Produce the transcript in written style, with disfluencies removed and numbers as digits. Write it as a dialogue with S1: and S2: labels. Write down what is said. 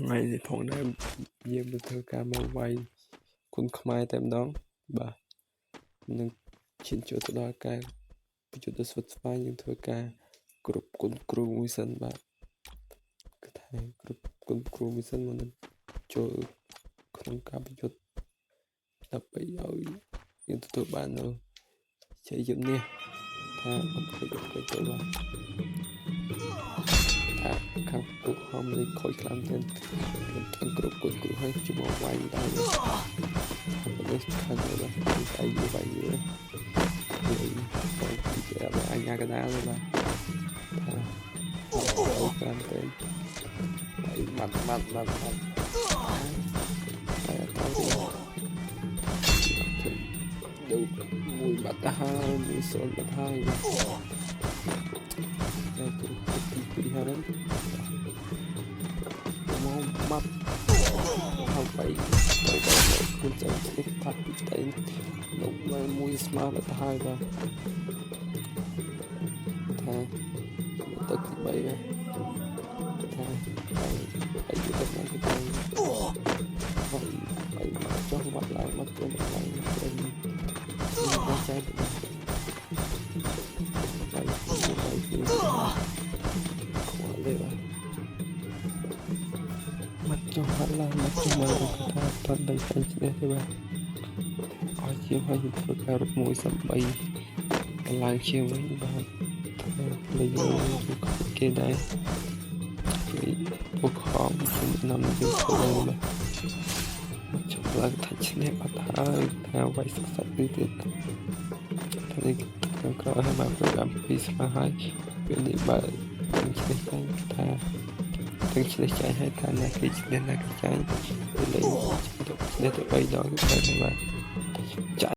S1: ថ្ងៃនេះផងដែរយើងមកធ្វើការមកវាយគុនខ្មែរតែម្ដងបាទនឹងឈានចូលទៅដល់ការប្រយុទ្ធដ៏ស្វិតស្វាញយើងធ្វើការគ្រប់គុណគ្រូមួយសិនបាទគឺថាគ្រប់គុណគ្រូមួយសិនមុននឹងចូលក្នុងការប្រយុទ្ធដើម្បីឲ្យយើងទទួលបាននៅជ័យជំនះថាអត់ខូចអត់ខូចទៅបាទថាខាងពុកហមនេះខូចខ្លាំងមែនខ្ញុំទាំងគ្រប់គុណគ្រូហើយជួបវាយដែរនេះខាងនេះបាទស្អីយូរវាយយូរនេះបងពីអញ្ញាកដាលបាទថាអូខ្លាំងមែនហើយបាត់បាត់បាត់បាត់ហើយអត់ទៅដូចមួយបាត់ទៅហើយមួយសូនបាត់ហើយបាទតែទីពីរហើយមកបាត់ហើយទៅទៅទៅខ្លួនចាំស្លឹកថាពីតែលោកមួយស្មើបាត់ទៅហើយបាទថាទឹកទី3បាទថាហើយហើយទៅមកទៅហើយហើយមកចុះបាត់ឡើងមកចុះបាត់ឡើងទៅមកចែកបាទហើយហើយខ្វល់ទេបាទមកចុះបាត់ឡើងមកចុះមកថាតន់ដឹងចាញ់ឈ្នះទេបាទអស់ជាងហើយខ្ញុំធ្វើការរត់មួយសំបីកន្លងជាងវិញបាទធ្វើលេងគេដែរជួយពួកខំខ្ញុំនាំយើងធ្វើឡើងបាទមកចុះឡើងថាឈ្នះបាត់ហើយថាវាយសាច់សាច់នេះទៀតថានេះខ្ញុំក្រោយឲ្យមកប្រូក្រាមពីស្មើហើយពេលនេះបើទាំងឈ្នះចាញ់ថាទាំងឈ្នះចាញ់ហើយថាអ្នកគេឈ្នះអ្នកគេចាញ់ពេលលេងឈ្នះទៅ3ដងទៅបាទចា